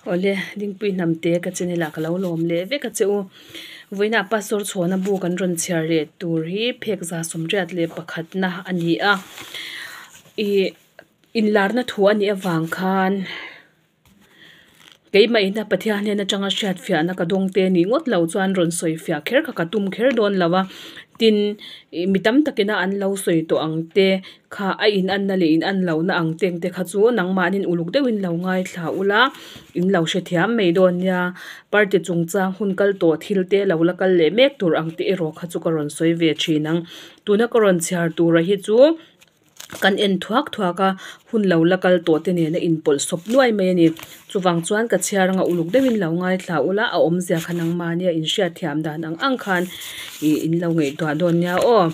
Awle, Dingpui Hnamte ka channel ah ka lo lawm leh vek a che u. Vawiinah Pastor Chhawna bu kan rawn chhiar leh tur hi phek 181 na a ni a. Ih inlarna thu a nih avang khan keimah ina Pathian hnen atanga hriatfiahna ka dawng te nih ngawt lo chuan rawn sawifiah kher kha ka tum kher dawn lo a. Tin, ih mi tam takina an lo sawi tawh ang te kha a inanna leh inan lohna ang teng te kha chu nangmahnin uluk deuhin lo ngaithla ula, in lo hrethiam mai dawn nia. Party chungchang hun kal tawh thil te lo la kal leh mek tur ang te erawh kha chu ka rawn sawi ve thin ang. Tuna ka rawn chhiar tura hi chu kan en thuak thuak a, hun lo la kal tawh te nena inpawlh sawp nuai mai a ni. Chuvang chuan ka chhiar anga uluk deuhin lo ngaithla ula, a awmzia kha nangmahnia inhriatthiam dan ang ang khan ih in lo ngaihtuah dawn nia aw.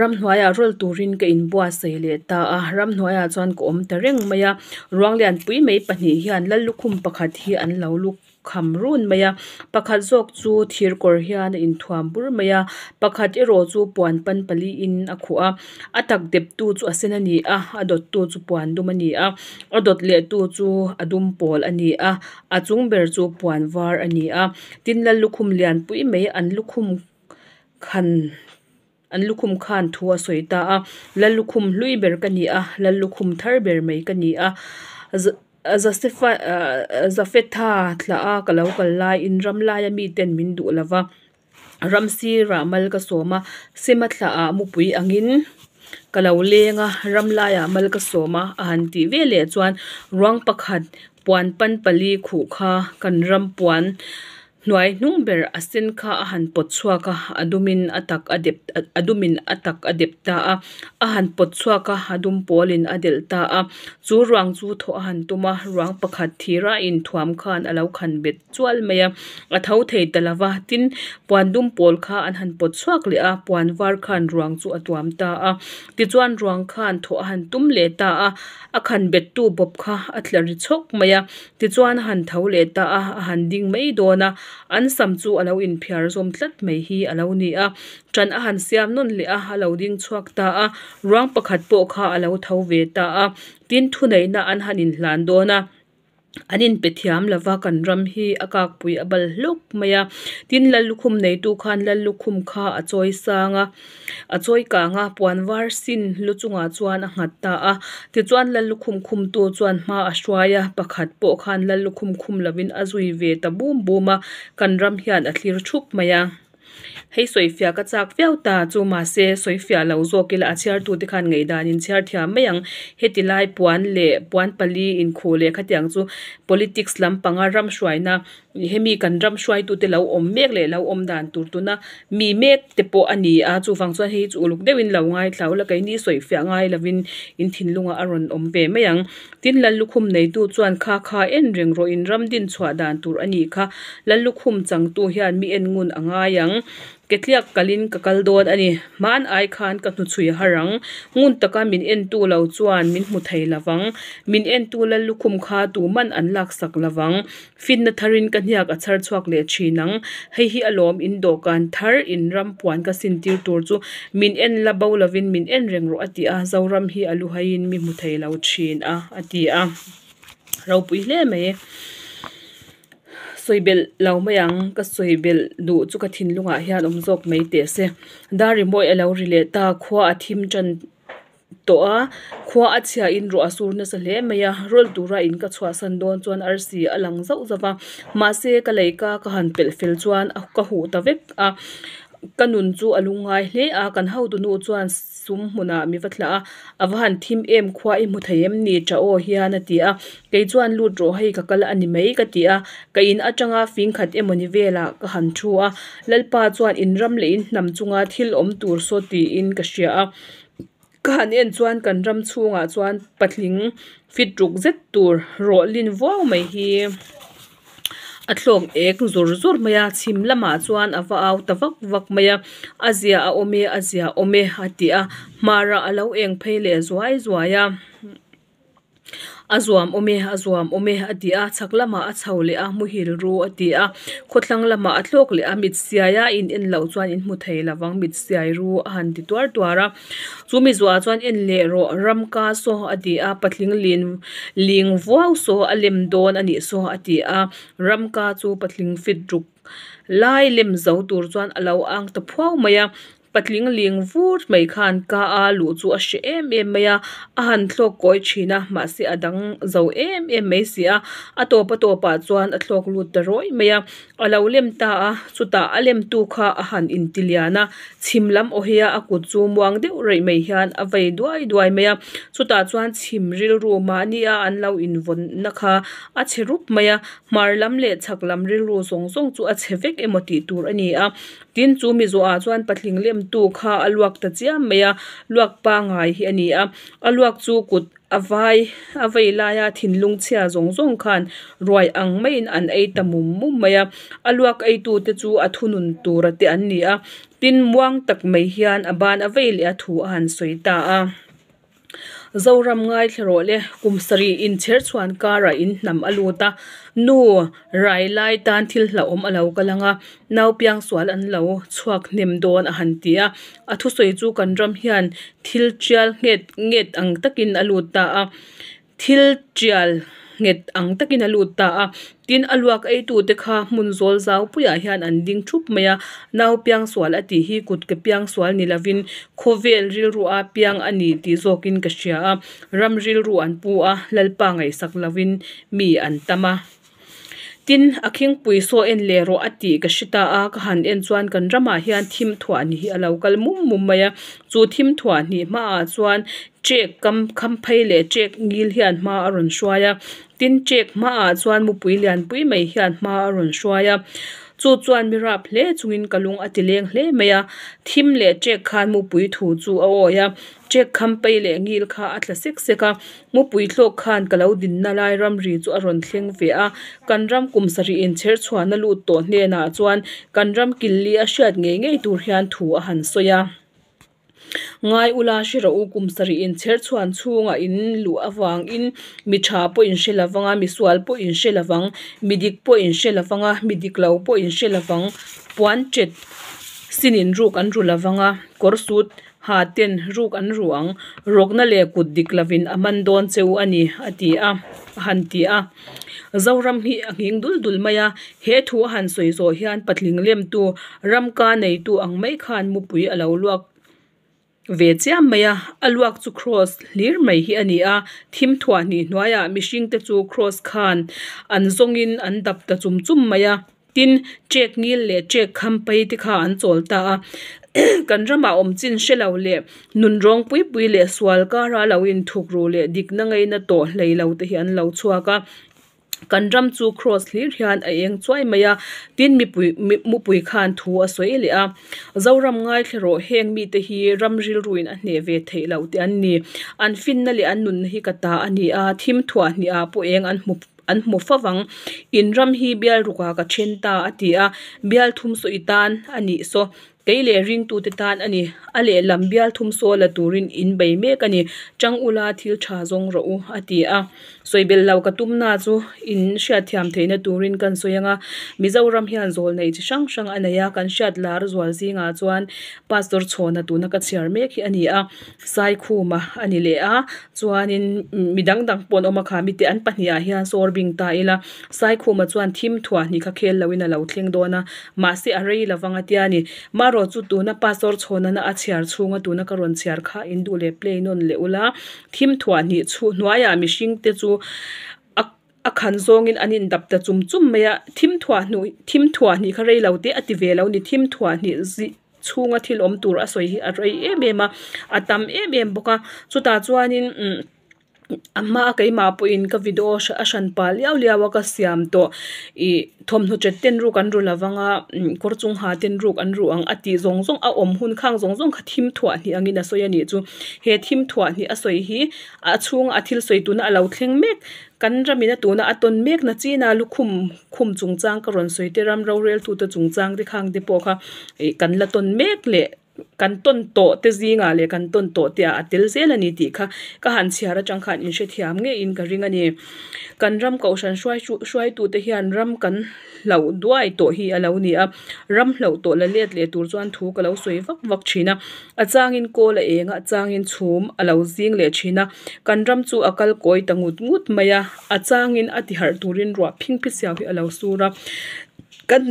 Ramhnuaiah rawl turin ka inbuatsaih leh ta a, ramhnuaiah chuan ka awm ta reng mai a. Ruang lianpui mai pahnih hian lal lukhum pakhat hi an lo luk kham run mai a, pakhat zawk chu thir kawr hian a inthuam bur mai a, pakhat erawh chu puan pan paliin a khuh a, a tak deptu chu a sen a ni a, a dawttu chu puan dum a ni a, a dawt lehtu chu a dum pawl a ni a, a chung ber chu puan var a ni a. Tin, lal lukhum lianpui mai an lukhum khan an lukhum khan thu a sawi ta a, Lal lukhum hlui ber ka ni a, Lal lukhum thar ber mai ka ni a, Zasefa Zafetha thlah a ka lo kal laiin ram laia miten min duh lo va, ram sirah mal ka sawm a, Sema thlah ah mupui angin ka lo leng a, ram laiah mal ka sawm a, a han tih ve leh chuan ruang pakhat puan pan pali khuh kha kan ram puan Hnuai hnung ber a sen kha a han pawt chhuak a, a dumin a tak a dep a dumin a tak a dep ta a, a han pawt chhuak a, a dum pawlin a delh ta a. Chu ruang chu thawh a han tum a, ruang pakhat thira inthuam khan a lo khan bet chual mai a, a tho thei ta lo va. Tin, puan dum pawl kha an han pawt chhuak leh a, puan var khan ruang chu a tuam ta a. Tichuan ruang khan thawh a han tum leh ta a, a khan bettu bawp kha a tla ri chhawk mai a. Tichuan a han tho leh ta a, a han ding mai dawn a, an sam chu a lo inphiar zawm tlat mai hi a lo ni a. Ṭan a han siam nawn leh a, a lo ding chhuak ta a, ruang pakhat pawh kha a lo tho ve ta a. Tin, thuneihna an han inhlan dawn a, an inpe thiam lo va, kan ram hi a kakpui a bal hlawk mai a. Tin, Lallukhum neitu khan Lallukhum kha a chawi sang a. A chawi kang a, puan var sin lu chungah chuan a nghat ta a. Tichuan Lal lukhum khumtu chuan hma a hruai a, pakhat pawh khan Lal lukhum khum lovin a zui ve ta bum bum a, kan ram hian a thlir thup mai a. Hei sawifiah ka chak viau ta chu mahse sawifiah lo zawk ila a chhiartute khan ngaihdan in chhiar thiam mai ang. Heti lai puan leh puan pali inkhuh leh khatiang chu politics lampanga ram hruaina Hemi kan ram hruaitute lo awm mek leh lo awm dan tur tuna mi mek te pawh a ni a, chuvang chuan hei chu uluk deuhin lo ngaithla ula keini sawifiah ngai lovin in thinlungah a rawn awm ve mai ang. Tin, Lallukhum neitu chuan kha kha en reng rawh in ram din chhuah dan tur a nih kha. Lallukhum changtu hian mi en ngun a ngai ang. Ketliak kalin ka kal dawn a ni. Hmaan ai khan ka hnuchhui har ang. Ngun taka min entu lo chuan min hmu thei lovang. Min entu Lallukhum kha tuman an laksak lovang. Finna tharin ka hniak a chhar chhuak leh thin ang. Hei hi alawm in dawhkan thar in ram puan ka sin tir tur chu min en la bo lovin min en reng rawh a ti a, Zoram hi a luhaiin mi hmu thei lo thin a a ti a. Ropui hle mai. Sawi belh lo mai ang, ka sawi belh duh chu ka thinlungah hian awm zawk mai teh se. Dar rimawi a lo ri leh ta, khua a thim tan. tawh a, khua a chhiahin ruah a sur nasa hle mai a, rawl tura in ka chhuahsan dawn chuan arsi a lang zauh zauh va, mahse ka lei ka ka han pelh fel chuan ka huh ta vek a, ka nun chu a lungngai hle a, kan hotu nu chuan sum hmunah mi va thlah a, a va han thim em khua i hmu thei em ni tah aw hian a ti a, kei chuan lut rawh hei ka kal a ni mai ka ti a, ka in atanga fing khat emawni velah ka han thu a, Lalpa chuan in ram leh in hnam chunga thil awm tur saw tiin ka hria a. Ka han en chuan kan ram chhungah chuan patling fit ruk zet tur rawh lin vuau mai hi a thlawk ek zur zur mai a, chhim lamah chuan a va au ta vak vak mai a, a zia a awm e a zia awm e a ti a, hmarah a lo eng phei leh zuai zuai a. A zuam awm e, a zuam awm e, a ti a, chhak lamah a chho leh a, muhil ru a ti a, khawthlang lamah a thlawk leh a, mit siai a in en loh chuan in hmu thei lovang mit siai ru a han ti tuar tuar a. Chu mi zuah chuan en leh rawh ramka saw a ti a, patling lin ling vuau saw a lem dawn a nih saw a ti a, ramka chu patling fit ruk lai lem zo tur chuan a lo ang ta phuau mai a. Patling ling vur mai khan ka a luh chu a hre em em mai a, a han thlawk kawi thin a, mahse a dang zo em em mai si a, a tawp a tawpah chuan a thlawk lut ta rawih mai a, a lo lem ta a, chutah a lemtu kha a han inti lian a, chhim lam aw hi a a kut chu muang deuh raih mai hian a vei duai duai mai a, chutah chuan chhim rilru mahni a an lo invawnna kha a chhe rup mai a, hmar lam leh chhak lam rilru zawng zawng chu a chhe vek emaw tih tur a ni a. Tin, chu mi zawhah chuan patling lemtu kha a luak ta chiam mai a, luak pangngai hi a ni a. A luak chu kut a vai a vei laia thinlung chhia zawng zawng khan ruai ang maiin an ei ta mum mum mai a. A luak eitute chu a thunun tura te an ni a. Tin, muang tak mai hian a ban a vei leh a thu a han sawi ta a. Zoram ngaithla rawh le, kum sarih inchher chhuan karah in hnam a lut a, nu rai lai tan thil hlauhawm a lo kal ang a, nau piangsual an lo chhuak hnem dawn a han ti a, a thusawi chu kan ram hian thil tial nghet nget ang takin a lut ta a. Thil tial nghet ang takin a lut ta a, tin a luak eitute kha hmun zawl zau puiah hian an ding thup mai a, nau piangsual a tih hi kut ke piangsual ni lovin khawvel rilru a piang a ni tih zawkin ka hria a, ram rilru an pu a, Lalpa ngaihsak lovin mi an tam a. Tin, a khingpui saw en leh rawh a tih ka hre ta a, ka han en chuan kan ramah hian thim thuah hnih hi a lo kal mum mum mai a, chu thim thuah hnih hmaah chuan ṭek kam kham phei leh ṭek ngil hian hma a rawn hruai a, tin ṭek hmaah chuan mupui lianpui mai hian hma a rawn hruai a, chu chuan mi rap hle chungin ka lung a ti leng hle mai a, thim leh ṭek khan mupui thu chu a awi a, ṭek kham phei leh ngil kha a tla sek sek a. Mupui thlawk khan ka lo dinna lai ramri chu a rawn thleng ve a, kan ram kum sarih inchher chhuahna lut tawh hnenah chuan kan ram killi a hriat ngei ngei tur hian thu a han sawi a. Ngai ula hre rawh u, kum sarih inchher chhuan chhungah in luh avangin mi tha pawh in hre lovang a, mi sual pawh in hre lovang, mi dik pawh in hre lovang a, mi dik lo pawh in hre lovang, puan ṭet sinin ruk an ru lovang a, kawr sut Ha ten ruk an ru ang, rawkna leh kut dik lovin a man dawn che u a ni, a ti a, a han ti a. Zoram hi a nghing dul dul mai a, he thu a han sawi zawh hian patling lemtu, ramka neitu ang mai khan mupui a lo luak ve chiam mai a, a luak chu kraws hlir mai hi a ni a, thim thuah hnih hnuaiah mihringte chu kraws khan an zawngin an dap ta chum chum mai a. Tin, ṭek ngil leh ṭek kham pai te kha an chawl ta a. Kan ramah awm chin hre lo leh nunrawng pui pui leh sual kara lo inthuk ru leh dikna ngaina tawh hlei lo te hi an lo chhuak a. Kan ram chu kraws hlir hian a eng chuai mai a. Tin, mipui mupui khan thu a sawi leh a. Zoram ngaithla rawh, heng mite hi ram rilruin a hneh ve theih loh te an ni. An finna leh an nunna hi ka ta a ni a, thim thuah hnih ah pawh eng an hmu An hmu fo vang. In ram hi bial rukah ka then ta a ti a, bial thum saw i tan a nih saw. Kei leh ringtute tan a ni. A lehlam bial thum saw la turin in bei mek a ni. Chang ula thil tha zawng rawh u a ti a. Sawi belh lo ka tumna chu in hriatthiam theihna turin kan sawi ang a. Mizoram hian zawl nei chi hrang hrang a nei a, kan hriat lar zual zingah chuan Pastor Chhawna tuna ka chhiar mek hi a ni a. Saikhuma a ni leh a, chuanin mi dang dang pawh an awm a kha mite an pahnih ah hian sawr bing ta ila Saikhuma chuan thim thuah hnih kha khel loin a lo thleng dawn a, mahse a rei lovang a tia ni. Marawh chu tuna Pastor Chhawnana a chhiar chhunga tuna ka rawn chhiar kha in duh leh play nawn leh ula, thim thuah hnih chhu hnuaiah mihring te chu a A khan zawngin an indap ta chum chum mai a, thim thuah hnuh thim thuah hnih kha rei lo te a ti ve lo ni, thim thuah hnih zih chhunga thil awm tur a sawi hi a rei em em a, a tam em em bawk a, chutah chuanin umm a hmaa keimah pawhin ka video a hran pah liau liau a ka siam tawh ih thawmhnaw chet ten ruk an ru lovang a umm kawr chung ha ten ruk an ru ang a tih zawng zawng a awm hun khang zawng zawng kha thim thuah hnih angin a sawi a nih chu, he thim thuah hnih a sawi hi a chhunga a thil sawi tuna a lo thleng mek. Kan ramina tuna a tawn mekna china lukhum khum chungchang ka rawn sawi te ram roreltute chungchang te khang te pawh kha ih kan la tawn mek leh kan tawn tawh te zingah leh kan tawn tawh te ah a tel zel a ni tih kha ka han chhiar atang khan in hrethiam ngeiin ka ring a ni. Kan ram kohhran hruai hruaitute hian ram kan hloh duai tawh hi a lo ni a, ram hloh tawh la let leh tur chuan thu ka lo sawi vak vak thin a, a changin kawl a eng a, a changin chhum a lo zing leh thin a, kan ram chu a kal kawi ta ngut ngut mai a, a changin a tiharh turin ruah phingphi siau hi a lo sur a, kan.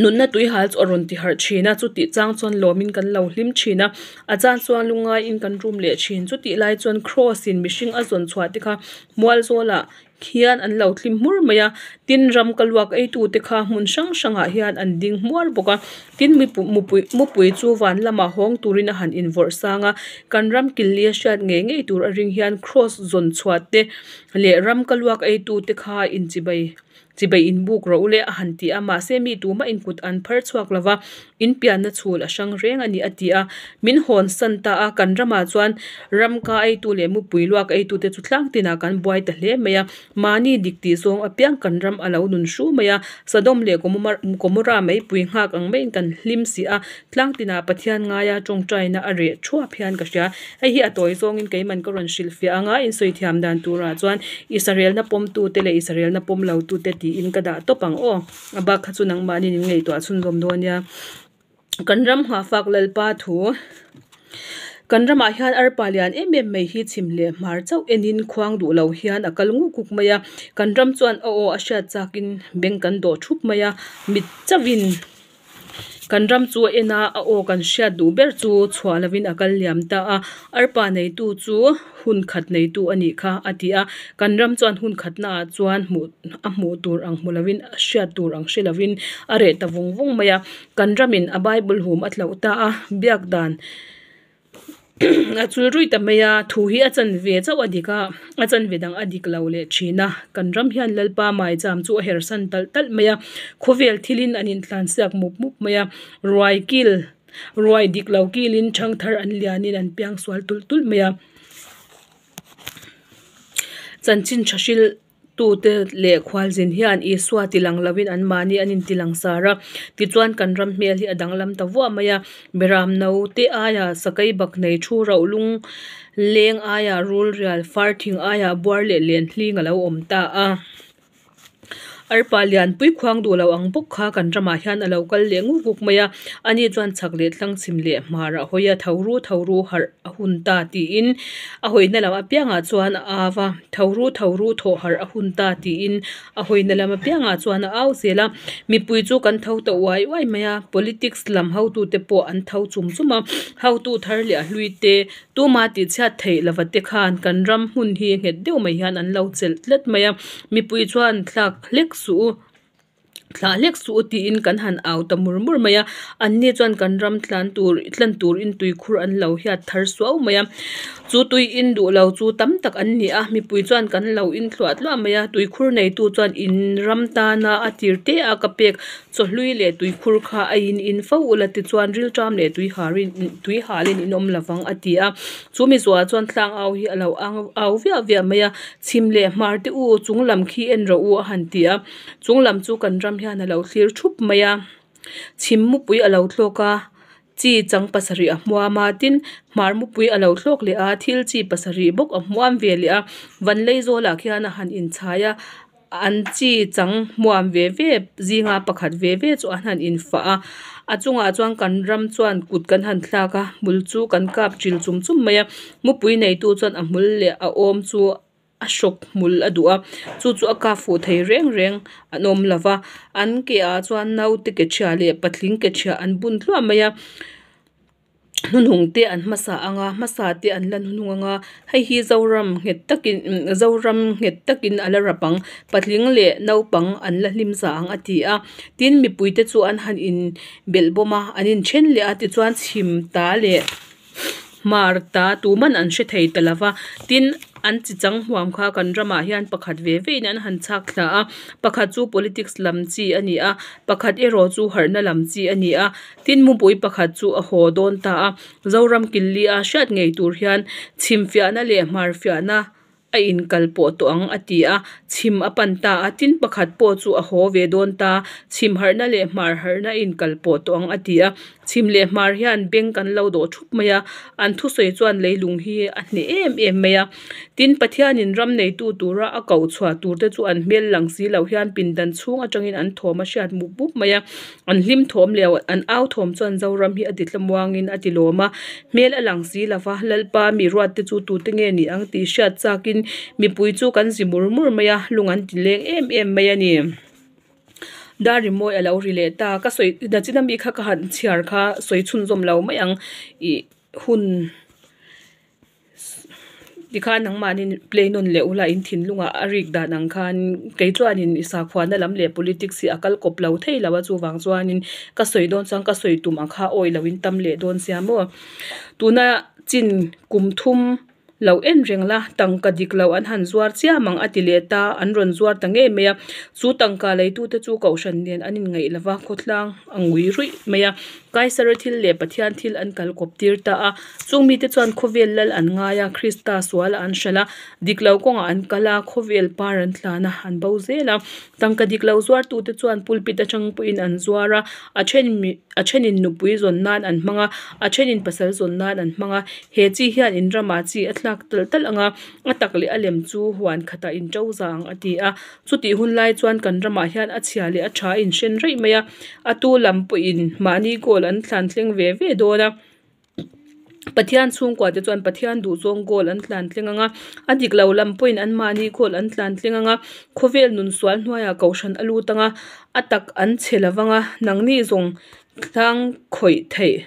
Nunna tuihal chu a rawn ti harh thin a, chutih chang chuan lawmin kan lo hlim thin a, a chang chuan lungaiin kan rum leh thin. Chutih lai chuan Kraws in mihring a zawn chhuah te kha mual zawlah khian an lo thlim hmur mai a, tin ram ka luak eitu te kha hmun hrang hrangah hian an ding hmuar bawk a, tin mipui mupui chu van lamah hawng turin a han invawrh sang a, kan ram killi a hriat ngei ngei tur a ring hian Kraws zawn chhuah te leh ram ka luak eitu te kha inchibai Chibai in buk rawh u le a han ti a, mahse mi tumah in kut an phar chhuak lo va, in pianna chhul a hrang reng a ni a ti a. Min hawn san ta a, kan ramah chuan ramka eitu leh mupui luak eitu te chu tlang tinah kan buai ta hle mai a, mahni dik tih zawng apiang kan ram a lo nun hru mai a, Sodom leh Gomorrah meipui nghak ang maiin kan hlim si a, tlang tinah Pathian ngaia tawngtaina a reh thuap hian ka hria. Hei hi a tawi zawngin keiman ka rawn hrilhfiah anga in sawi thiam dan turah chuan Israelna pawmtute leh Israelna pawm lotute tiin ka dah tawp ang aw. A bak kha chu nangmahniin in ngaihtuah chhunzawm dawn nia. Kan ram nghahfak Lalpa thu Kan ramah hian arpa lian em em mai hi chhim leh hmar chauh enin khuang duh lo hian a kal nguk nguk mai a. Kan ram chuan a aw a hriat chakin beng kan dawh thup mai a, mit chauhin. Kan ram chu a en a, a aw kan hriat duh ber chu chhuah lovin a kal liam ta a, arpa neitu chu hun khat neitu a nih kha a ti a, kan ram chuan hun khatnaah chuan hmuh a hmuh tur ang hmu lovin a hriat tur ang hre lovin a reh ta vung vung mai a, kan ramin a bible hum a tlauh ta a, biak dan. A chul rui ta mai a, thu hi a chanve chauh a dik a, a chanve dang a dik lo leh thin a, kan ram hian Lalpa maicham chu a hersan talh talh mai a, khawvel thilin an intlansiak mup mup mai a, ruai kil ruai dik lo kilin thangthar an lianin an piang sual tulh tulh mai a, chanchin tha hrilh. Tute leh khualzin hian Isua tilang lovin anmahni an intilang sar a, tichuan kan ram hmel hi a danglam ta vuah mai a. Beram no te aia sakei bak nei thu rauh lung leng aia rul rial far thing aia buar leh len hling a lo awm ta a. Arpa lianpui khuang duh lo ang bawk kha kan ramah hian a lo kal leh nguk nguk mai a, ani chuan chhak leh thlang chhim leh hmar a hawi a, tho ru tho ru harh a hun ta tiin a hawina lam apiangah chuan a au a, Tho ru tho ru thawh harh a hun ta tiin a hawina lam apiangah chuan a au zel a. Mipui chu kan tho ta uai uai mai a, politics lam hotute pawh an tho chum chum a, hotu thar leh a hlui te, tuma tihchhiat theih lova te khan kan ram hmun hi nghet deuh mai hian an lo chelh tlat mai a, mipui chuan thlak hlek suh u. Thlah hlek suh u tiin kan han au ta mur mur mai a, anni chuan kan ram tlan tur tlan turin tuikhur an lo hiat thar suau mai a, chu tui in duh lo chu tam tak an ni a, mipui chuan kan lo in thluah thluah mai a, tuikhur neitu chuan in ram tana a tir te a ka pek chawhlui leh tuikhur kha a in in fo ula tichuan rilṭam leh tuiharin tuihalin in awm lovang a ti a, chu mi zuah chuan tlang au hi a lo ang au viah viah mai a, chhim leh hmar te u chung lam khi en rawh u a han ti a. Chung lam chu kan ram hian a lo thlir thup mai a, chhim mupui a lo thlawk a, chi chang pasarih a hmuam a, tin hmar mupui a lo thlawk leh a, thil chi pasarih bawk a hmuam ve leh a, van lei zawlah khian a han inchhai a, an chi chang hmuam ve ve zinga pakhat ve ve chu an han infah a, a chungah chuan kan ram chuan kut kan han thlak a, hmul chu kan kap ṭil chum chum mai a, mupui neitu chuan a hmul leh a awm chu. a hrawk hmul a duh a chu chu a kap fuh thei reng reng an awm lo va an ke ah chuan naute ke chhia leh patling ke chhia an bun thluah mai a hnuhnung te an hmasa ang a hmasa te an la hnuhnung ang a hei hi zoram nghet takin zoram nghet takin a la rap ang patling leh naupang an la hlim za ang a ti a tin mipui te chu an han in belh bawm a an inthen leh a tichuan chhim ta leh. Hmar ta tuman an hre thei ta lova, tin an chi chang huam kha kan ramah hian pakhat ve ve in an han chhak thla a, pakhat chu politics lam chi a ni a, pakhat erawh chu harhna lam chi a ni a, tin mupui pakhat chu a haw dawn ta a, Zoram Killi a hriat ngei tur hian chhimfiahna leh hmarfiahna a inkal pawh tawh ang a ti a, chhim a pan ta a, tin pakhat pawh chu a haw ve dawn ta, chhim harhna leh hmar harhna a inkal pawh tawh ang a ti a. Chhim leh hmar hian beng kan lo dawh thup mai a, an thusawi chuan leilung hi a hneh em em mai a. Tin, Pathianin ram neitu tura a koh chhuah turte chu an hmel lang si lo hian pindan chhung atangin an thawm a hriat mup mup mai a. An hlim thawm leh an au thawm chuan Zoram hi a ti tlamuangin a ti lawm a. Hmel a lang si lo va, Lalpa mi ruatte chu tute nge ni ang tih hriat chakin mipui chu kan zi mur mur mai a, lung an ti leng em em mai a ni. Dar rimawi a lo ri leh ta, ka sawi nachin ami kha ka han chhiar kha sawi chhunzawm lo mai ang ih hun tikhan nangmahni play nawn leh ula in thinlungah a rik dan ang khan kei chuanin i sakhuana lam leh politics hi a kal kawp lo thei lo a chuvang chuanin ka sawi dawn chuan ka sawi tum ang kha awi loin tam leh dawn sia maw tuna chin kum thum. Lo en reng la, tangka dik lo an han zuar chiam ang a ti leh ta, an rawn zuar ta ngei mai a. Chu tangka leitute chu Kohhran nen an inngaih lo va, khawtlang a ngui ruih mai a. Kaisara thil leh Pathian thil an kal kawp tir ta a. Chung mite chuan khawvel lal an ngai a, Krista suala an hralh a, dik lo kawngah an kal a, khawvel par an tlan a, an bo zel a. Tangka dik lo zuartute chuan pulpit atang pawhin an zuar a, a then a thenin nupui zawn nan an hmang a, a thenin pasal zawn nan an hmang a. He chi hian in ramah chi a thlak talh talh ang a, a tak leh a lem chu huan khatah in to za ang a ti a. Chutih hun lai chuan kan ramah hian a chhia leh a tha a inhren raih mai a, a tu lam pawhin mahni goal an thlan thleng ve ve dawn a. Pathian chhungkua te chuan Pathian duhzawng goal an tlan thleng ang a, a dik lo lam pawhin anmahni goal an tlan thleng ang a, khawvel nun sual hnuaiah kohhran a lut ang a, a tak an chhe lo vang a, nangni zawng tlang khawih theih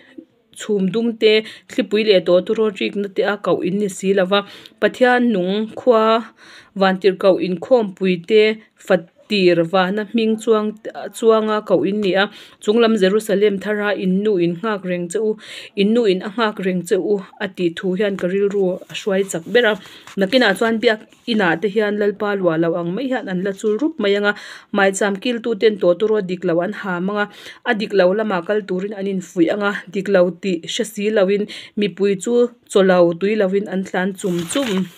chhum dum te, thlipui leh tawtawrawt rikna te a koh in ni si lo va, Pathian nung khua vantirhkoh inkhawmpui te fat Tir vana hming chuang chuanga koh in ni a, chunglam Jerusalem thara in nu in nghak reng che u, in nu in a nghak reng che u a tih thu hian ka rilru a hruai chak ber a. Nakinah chuan biak inah te hian Lalpa luah loh ang mai hian an la chul rup mai ang a, maicham kiltu ten tawtawrawt dik lo an ham ang a, a dik lo lamah kal turin an infuih ang a, dik lo tih hre si loin mipui chu chaw lo tui loin an tlan chum chum.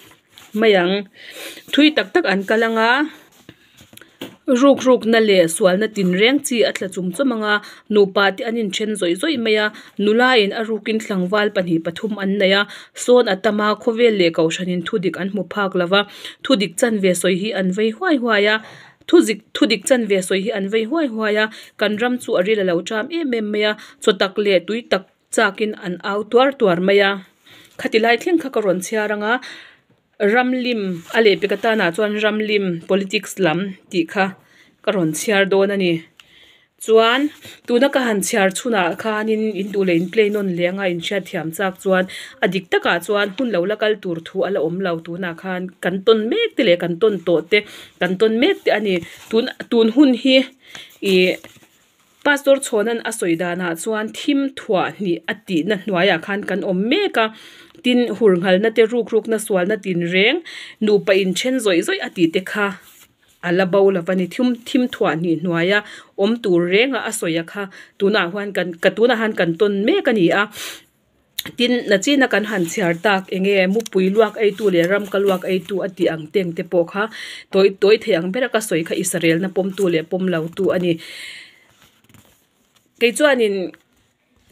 mai ang. Thui tak tak an kal ang a, ruk rukna leh sualna tinreng chi a tla chum chum ang a, nupa te an inthen zawih zawih mai a, nula in a rukin tlangval pahnih pathum an nei a, sawn a tam a, khawvel leh kohhranin thudik an hmu phak lo va, thudik chanve sawi hi an vei huai huai a, thuzik thudik chanve sawi hi an vei huai huai a, kan ram chu a ril a lo ṭam em em mai a, chaw tak leh tui tak Chakin an au tuar tuar mai a, khati lai thleng kha ka rawn chhiar ang a, ramlim a lehpek atanah chuan ramlim politics lam tih kha ka rawn chhiar dawn a ni. Chuan tuna ka han chhiar chhunah khanin in duh leh in play nawn leh anga in hriatthiam chak chuan a dik takah chuan hun lo la kal tur thu a la awm lo tunah khan kan tawn mek te leh kan tawn tawh te kan tawn mek te a ni. Tun tun hun hi ih. Pastor Chhawna'n a sawi danah chuan thim thuah hnih a tihna hnuaiah khan kan awm mek a, tin hurnghalna te rukrukna sualna tinreng nupa inthen zawih zawih a tih te kha a la bo lo va ni. Thim thim thuah hnih hnuaia awm tur renga a sawi a kha tunah huan kan ka tunah han kan tawn mek a ni a. Tin, nachina kan han chhiar tak eng nge mupui luak eitu leh ramka luak eitu a tih ang teng te pawh kha tawi tawi thei ang bera ka sawi kha Israelna pawmtu leh pawm lotu a ni. Kei chuanin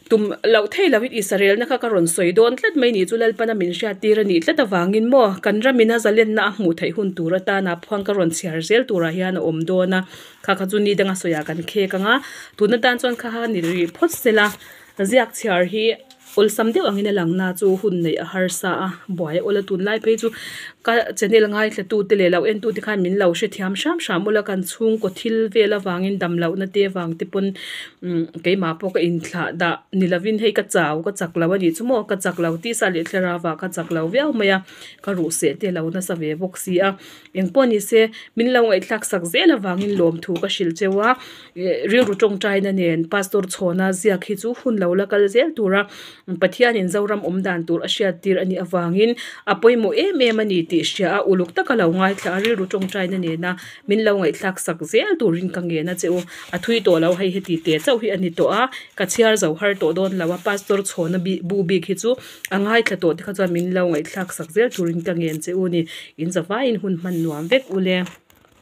tum loh thei lovin Israelna kha ka rawn sawi dawn tlat mai ni chu Lalpana min hriattir a nih tlat avangin maw kan ramina zalenna a hmuh theih hun tur atana phuang ka rawn chhiar zel turah hian a awm dawn a, kha kha chu ni danga sawiah kan khek ang a, tuna tan chuan kha kha ni rih phawt sela. Ziak chhiar hi awlsam deuh angin a lang na chu hun neih a harsa a, buai a awla tunlai phei chu ka channel ngaithla tu te leh lo en tu te khan min lo hrethiam hram hram ula kan chhungkaw thil vel avangin dam lohna te avang te pawn umm keimah pawh ka inthlah dah ni lovin hei ka chau ka chak lo a nih chu maw ka chak lo tisa leh thlarau ah ka chak lo viau mai a ka ruhseh te lo nasa ve bawk si a engpawh ni se min lo ngaihthlak sak zel avangin lawmthu ka hrilh cheu a. Rilru tawngtaina nen Pastor Chhawna ziak hi chu hun lo la kal zel tura Pathianin Zoram awm dan tur a hriattir a nih avangin a pawimawh em em a ni tih hria a, uluk taka lo ngaithla a, rilru tawngtaina nena min lo ngaihthlak sak zel turin ka ngen a che u. A thui tawh lo hei heti te chauh hi a ni tawh a, ka chhiar zo har tawh dawn lo a, Pastor Chhawna bu bik hi chu a ngaithla tawh te kha chuan min lo ngaihthlak sak zel turin ka ngen che u ni. In zavaiin hun hman nuam vek ule.